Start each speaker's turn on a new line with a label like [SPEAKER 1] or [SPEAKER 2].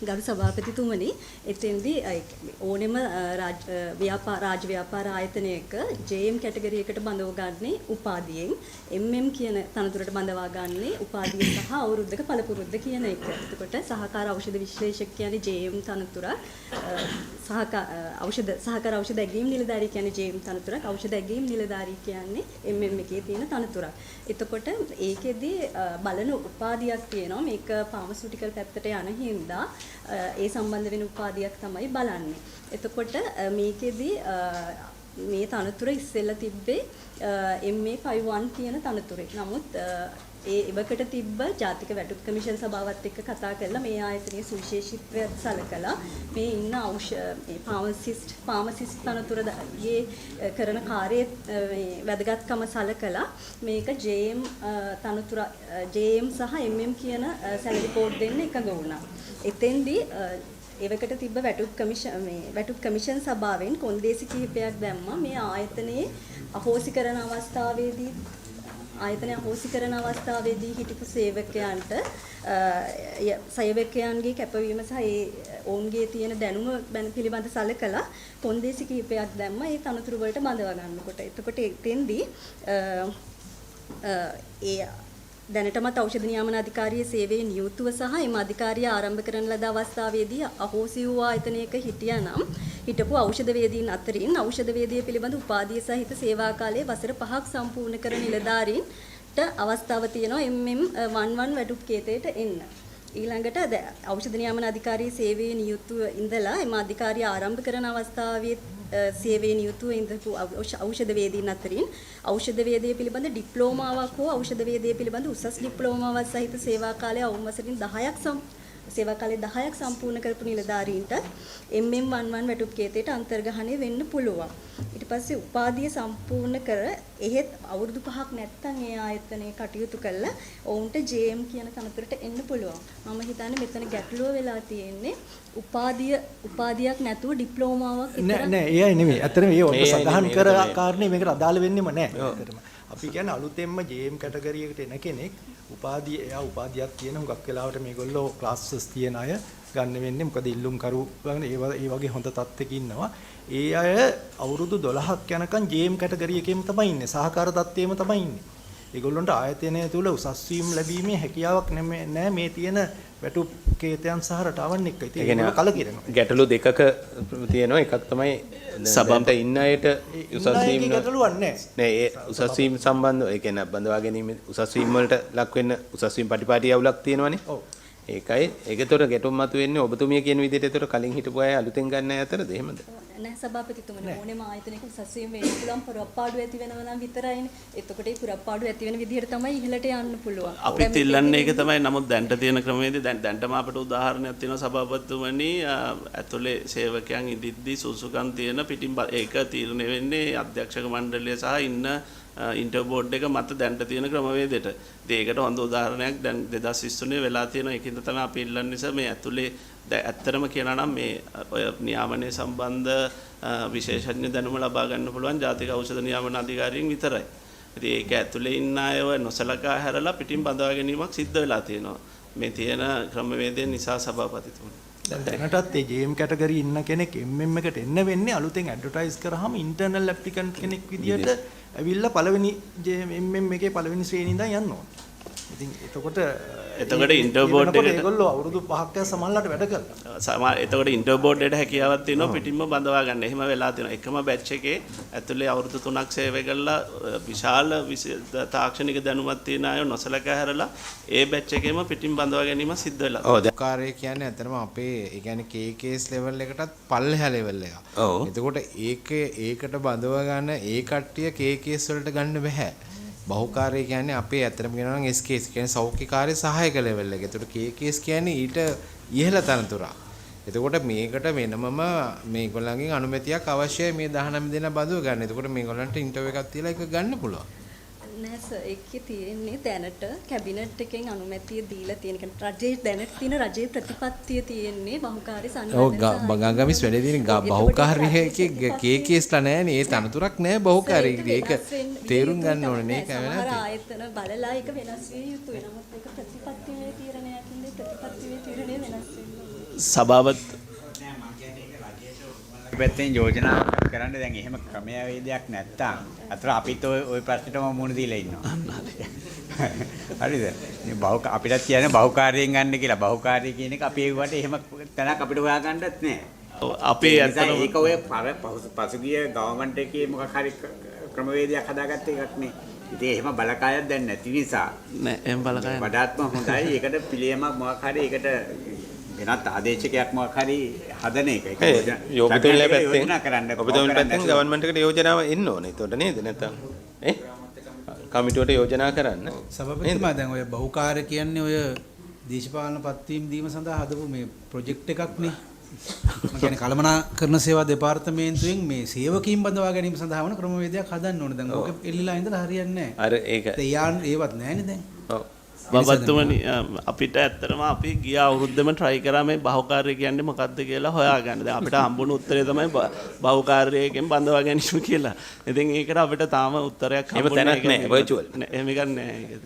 [SPEAKER 1] ගරු සභාපතිතුමනි, එතෙන්දී ඕනෙම රාජ්‍ය ව්‍යාපාර රාජ්‍ය ව්‍යාපාර ආයතනයක JM කැටගරි එකට බඳව ගන්නේ උපාධියෙන්, MM කියන තනතුරට බඳවා ගන්නේ උපාධිය සහ අවුරුද්දක පළපුරුද්ද කියන එක. එතකොට සහකාර ඖෂධ විශ්ලේෂක කියන්නේ JM තනතුරක්, සහකාර ඖෂධ සහකාර ඖෂධ ඇගීම් නිලධාරී කියන්නේ JM තනතුරක්, ඖෂධ ඇගීම් නිලධාරී කියන්නේ MM එකේ තියෙන තනතුරක්. එතකොට ඒකෙදි බලන උපාධියක් තියෙනවා. මේක ෆාමසියුටිකල් පැත්තට යන හින්දා ඒ සම්බන්ධ වෙන උපාධියක් තමයි බලන්නේ. එතකොට මේකෙදි මේ තනතුර ඉස්සෙල්ලා තිබ්බේ MA51 කියන තනතුරේ. නමුත් ඒ එවකට තිබ්බ ජාතික වැටුප් කමිෂන් සභාවත් එක්ක කතා කරලා මේ ආයතනයේ සුවිශේෂීත්වයත් සලකලා මේ ඉන්න ඖෂධ මේ ෆාමසිස්ට් තනතුර යේ කරන කාර්යයේ මේ වැදගත්කම සලකලා මේක JM තනතුර, JM සහ MM කියන සැලරි කෝඩ් දෙන්න එකඟ වුණා. එතෙන්දී එවකට තිබ්බ වැටුප් කමිෂන් මේ වැටුප් කමිෂන් සභාවෙන් කොන්දේසි කිහිපයක් දැම්මා. මේ ආයතනයේ අහෝසි කරන අවස්ථාවේදී, ආයතනය අහෝසි කරන අවස්ථාවේදී හිටපු සේවකයන්ට, සේවකයන්ගේ කැපවීම සහ ඒ ඔවුන්ගේ තියෙන දැනුම පිළිබඳ සලකලා කොන්දේසි කිහිපයක් දැම්මා ඒ තනතුරු වලට බඳවා ගන්නකොට. එතකොට එතෙන්දී ඒ දැනටමත් ඖෂධ නියාමන අධිකාරියේ සේවයේ නියුතුව සහ එම අධිකාරිය ආරම්භ කරන ලද අවස්ථාවේදී අහෝසි වූ ආයතනයක හිටියානම් හිටපු ඖෂධ වේදීන් අතරින් ඖෂධ වේදිය පිළිබඳ උපාධිය සහිත සේවා කාලය වසර 5ක් සම්පූර්ණ කරන නිලධාරීන්ට අවස්ථාව තියෙනවා MM11 වැටුප් කේතයට එන්න. ඊළඟට ඖෂධ නියාමන අධිකාරියේ සේවයේ නියුතුව ඉඳලා එම අධිකාරිය ආරම්භ කරන අවස්ථාවේ සේවයේ නියුතුව ඉඳපු ඖෂධ වේදීන් අතරින් ඖෂධ වේදය පිළිබඳ ඩිප්ලෝමාවක් හෝ ඖෂධ වේදය පිළිබඳ උසස් ඩිප්ලෝමාවක් සහිත සේවා කාලය අවම වසරින් 10ක්, සේවා කාලය 10ක් සම්පූර්ණ කරපු නිලධාරීන්ට MM11 වැටුප් කේතයට අන්තර්ග්‍රහණය වෙන්න පුළුවන්. ඊට පස්සේ උපාධිය සම්පූර්ණ කර එහෙත් අවුරුදු 5ක් නැත්තම් ඒ ආයතනයේ කටයුතු කළා ඔවුන්ට JM කියන තනතුරට එන්න පුළුවන්. මම හිතන්නේ මෙතන ගැටලුව වෙලා තියෙන්නේ උපාධියක් නැතුව ඩිප්ලෝමාවක් විතරක්.
[SPEAKER 2] නෑ නෑ, ඒ අය නෙමෙයි. ඇත්තටම ඒ ඔබ
[SPEAKER 3] ඒ අය
[SPEAKER 2] සඳහන්
[SPEAKER 3] නෙමෙයි,
[SPEAKER 2] කර
[SPEAKER 3] ඒක තමයි.
[SPEAKER 2] කාරණේ මේකට අදාළ වෙන්නෙම නෑ. ඇත්තටම. අපි කියන්නේ අලුතෙන්ම JM category එකට එන කෙනෙක් උපාධිය, එයා උපාධියක් තියෙන, හුඟක් වෙලාවට මේගොල්ලෝ ක්ලාසස් තියෙන අය ගන්න වෙන්නේ. මොකද ඉල්ලුම් කරු ඒ ඒ වගේ හොඳ තත්ත්වයක ඉන්නවා. ඒ අය අවුරුදු 12ක් යනකම් JM category එකේම තමයි ඉන්නේ. සහකාර තත්ත්වයේම තමයි ඉන්නේ. ඒගොල්ලන්ට ආයතනය තුල උසස් වීම ලැබීමේ හැකියාවක් නෑ මේ තියෙන වැටුප් කේතයන් සහ රටාවන් එක්ක. ඉතින්
[SPEAKER 3] ඒ කියන්නේ
[SPEAKER 2] ඒගොල්ලෝ කලකිරෙනවා.
[SPEAKER 3] ගැටලු දෙකක තියෙනවා. එකක් තමයි දැන්ට ඉන්න අයට උසස්
[SPEAKER 2] ඉන්න
[SPEAKER 3] වීම
[SPEAKER 2] අයගේ ගැටලුවක් නෑ.
[SPEAKER 3] නෑ, ඒ උසස් වීම සම්බන්ධව, ඒ කියන්නේ බඳවා ගැනීම උසස් වීම වලට ලක් වෙන්න උසස් වීම පටිපාටි අවුලක් තියෙනවනේ.
[SPEAKER 2] ඔව්.
[SPEAKER 3] ඒකයි ඒකතර ගැටුම් මතුවෙන්නේ ඔබතුමිය කියන විදිහට. ඒතර කලින් හිටපු අය අලුතෙන් ගන්න අය අතරද, එහෙමද?
[SPEAKER 1] නෑ සභාපතිතුමනි, ඕනෙම ආයතනයක උසස් වීම වෙන්න පුළුවන් පුරප්පාඩු ඇති වෙනවා නම් විතරයිනේ. එතකොට ඒ පුරප්පාඩු ඇති වෙන විදිහට තමයි ඉහළට යන්න පුළුවන්.
[SPEAKER 4] අපිත්
[SPEAKER 1] දැන්
[SPEAKER 4] ඉල්ලන්නේ ඒක තමයි. නමුත් දැන්ට තියෙන ක්‍රමවේදය, දැන් දැන්ටම අපිට උදාහරණයක් තියෙනවා සභාපතිතුමනි, ඇතුලේ සේවකයන් ඉදිද්දි සුසුකම් තියෙන පිටින් ඒක තීරණය වෙන්නේ අධ්‍යක්ෂක මණ්ඩලය සහ ඉන්න ඉන්ටර්වයුව බෝඩ් එක මත දැන්ට තියෙන ක්‍රමවේදයට. ඉතින් ඒකට හොඳ උදාහරණයක් දැන් 2023 වෙලා තියෙනවා. ඒකින්ද තමයි අපි ඉල්ලන්නේ නිසා මේ ඇතුලේ දැන් ඇත්තටම කියනවා නම් මේ ඔය නියාමනය සම්බන්ධ විශේෂඥ දැනුම ලබා ගන්න පුළුවන් ජාතික ඖෂධ නියාමන අධිකාරියෙන් විතරයි. ඉතින් ඒක ඇතුලේ ඉන්න අයව නොසලකා හැරලා පිටින් බඳවා ගැනීමක් සිද්ධ වෙලා තියෙනවා මේ තියෙන ක්‍රමවේදය නිසා, සභාපතිතුමනි.
[SPEAKER 2] දැන් දැනටත් ඒ JM category ඉන්න කෙනෙක් MM එකට එන්න වෙන්නේ අලුතෙන් ඇඩ්වර්ටයිස් කරාම ඉන්ටර්නල් ඇප්ලිකන්ට් කෙනෙක් විදියට ඇවිල්ලා පළවෙනි JM MM එකේ පළවෙනි ශ්‍රේණිය ඉඳන් යන්න ඕන. ඉතින් එතකොට
[SPEAKER 4] එතකොට ඉන්ටර්වයුව බෝඩ්
[SPEAKER 2] එකට
[SPEAKER 4] එකට
[SPEAKER 2] ඒගොල්ලෝ අවුරුදු 5ක් යන සමහරලාට වැඩ කළා.
[SPEAKER 4] සමහර එතකොට ඉන්ටර්වයුව බෝඩ් එකට හැකියාවක් තියෙනවා පිටින්ම බඳවා ගන්න. එහෙම වෙලා තියෙනවා. එකම බැච් එකේ ඇතුලේ අවුරුදු 3ක් සේවය කළා විශාල තාක්ෂණික දැනුමක් තියෙන අය නොසලකා හැරලා ඒ බැච් එකේම පිටින් බඳවා ගැනීම සිද්ධ වෙලා.
[SPEAKER 3] ඔව් දැන්
[SPEAKER 5] කාර්යය කියන්නේ ඇත්තටම අපේ ඒ කියන්නේ KKS level එකටත් පල්ලෙහා ලෙවල් එක. එතකොට ඒකේ ඒකට බඳව ගන්න ඒ කට්ටිය KKS වලට ගන්න බෑ. බහුකාර්ය කියන්නේ අපේ ඇත්තටම කියනවා නම් SKS කියන්නේ සෞඛ්‍ය කාර්ය සහායක ලෙවල් එක. එතකොට KKS කියන්නේ ඊට ඉහළ තනතුරක්. එතකොට මේකට වෙනමම මේගොල්ලන්ගෙන් අනුමැතියක් අවශ්‍යයි මේ 19 දෙනා බඳව ගන්න. එතකොට මේගොල්ලන්ට ඉන්ටර්විව් එකක් තියලා ඒක ගන්න පුළුවන්.
[SPEAKER 1] නෑ සර්, ඒකේ තියෙන්නේ දැනට කැබිනට් එකෙන් අනුමැතිය දීලා තියෙන, කියන්නේ රජයේ දැනට තියෙන රජයේ ප්‍රතිපත්තිය තියෙන්නේ බහුකාර්ය සංවර්ධන.
[SPEAKER 5] ඔව්, ගංගාමිස් වැඩේ තියෙන බහුකාර්ය එකේ KKS ලා නෑනේ. ඒ තනතුරක් නෑ බහුකාර්ය. ඒක තේරුම් ගන්න ඕනේ නේ. ඒක
[SPEAKER 1] සමහර
[SPEAKER 5] වෙලා
[SPEAKER 1] ආයතන බලලා ඒක වෙනස් විය යුතුයි. නමුත් ඒක ප්‍රතිපත්තිමය තීරණයක් හින්දා ප්‍රතිපත්තිමය තීරණය වෙනස් වෙන්න ඕනේ.
[SPEAKER 4] සභාවත්
[SPEAKER 6] පැත්තෙන් යෝජනාවක් කරන්න දැන් එහෙම ක්‍රමවේදයක් නැත්තම් අතර අපිත් ඔය ඔය ප්‍රශ්නෙටම මුහුණ දීලා ඉන්නවා. හරිද? මේ බහු අපිටත් කියන්නේ බහුකාර්යයෙන් ගන්න කියලා. බහුකාර්ය කියන එක අපි ඒවට එහෙම තැනක් අපිට හොයාගන්නත් නෑ.
[SPEAKER 4] අපි
[SPEAKER 6] ඒ නිසා
[SPEAKER 4] ඇත්තටම
[SPEAKER 6] ඒක ඔය පර පසුගිය ගවර්න්මන්ට් එකේ මොකක් හරි ක්‍රමවේදයක් හදාගත්ත එකක් නේ. ඉතින් එහෙම බලකායක් දැන් නැති නිසා
[SPEAKER 4] නෑ, එහෙම බලකායක් නෑ.
[SPEAKER 6] වඩාත්ම හොඳයි ඒකට පිළියමක් මොකක් හරි ඒකට වෙනත් ආදේශකයක් මොකක් හරි හදන එක. ඒක
[SPEAKER 3] ඔබතුමිලා පැත්තෙන්
[SPEAKER 6] යෝජනා කරන්න.
[SPEAKER 3] ඔබතුමිලා පැත්තෙන් ගවර්න්මන්ට් එකට යෝජනාව එන්න ඕනේ. එතකොට නේද? නැත්තම් ඈ කමිටුවට යෝජනා කරන්න.
[SPEAKER 7] සභාපතිතුමා, දැන් ඔය බහුකාර්ය කියන්නේ ඔය දේශපාලන පත්වීම් දීම සඳහා හදපු මේ ප්‍රොජෙක්ට් එකක් නේ. මම කියන්නේ කළමනාකරණ සේවා දෙපාර්තමේන්තුවෙන් මේ සේවකීන් බඳවා ගැනීම සඳහා වන ක්‍රමවේදයක් හදන්න ඕනේ. දැන් ඕක එල්ලිලා ඉඳලා හරියන්නේ නැහැ.
[SPEAKER 3] අර ඒක
[SPEAKER 7] දැන් ඒවත් නැහැනේ දැන්.
[SPEAKER 3] ඔව්.
[SPEAKER 4] බබත්තුමනි, අපිට ඇත්තටම අපි ගිය අවුරුද්දෙම try කරා මේ බහුකාර්ය කියන්නේ මොකද්ද කියලා හොයාගන්න. දැන් අපිට හම්බුණු උත්තරේ තමයි බහුකාර්යයෙන් බඳවා ගැනීම කියලා. ඉතින් ඒකට අපිට තාම උත්තරයක්
[SPEAKER 3] එහෙම
[SPEAKER 4] හම්බුනේ
[SPEAKER 3] තැනක් නෑ, virtual.
[SPEAKER 4] නෑ, එහෙම එකක් නෑ ඒක.